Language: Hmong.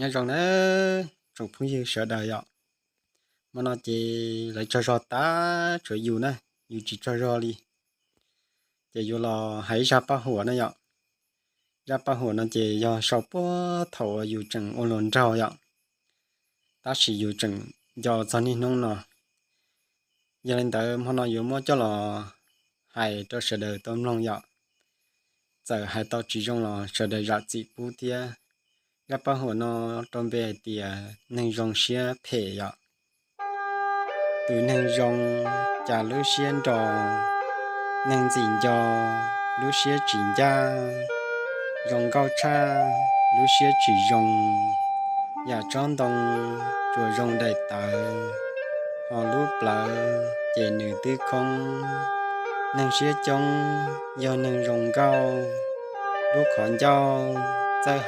Nyob zoo nawb tsoom phooj ywg sawv daws yom. Hmo no ces lawv tsaug zog tas, tshuav yus na, yus tsis tsaug zog li. Ces yuav los hais ib zaj paj huam na yom. Zaj paj huam no ces yog sau puag thaum uas yus tseem ua hluas nraug yom, tab sis yus tseem nco txog niaj hnub no. Yog li ntawd hmo no yuav muab coj los hais rau sawv daws tau mloog yom. Txawm hais tau tsis zoo los sawv daws zam txim pub thiab. Zaj paj huam no rau npe hais tias neeg zoo siab phem yom. Tus neeg zoo cas lub siab nro, neeg ntxim nco lub siab tsis ncaj, zoo nkauj tshaj lub siab tsis zoo. Yam tsob ntoo tsuas zoo daim tawv, ho lub plawv ces nws twb khoob. Neeg siab coob yog neeg zoo nkauj, lub qhov ncauj txawj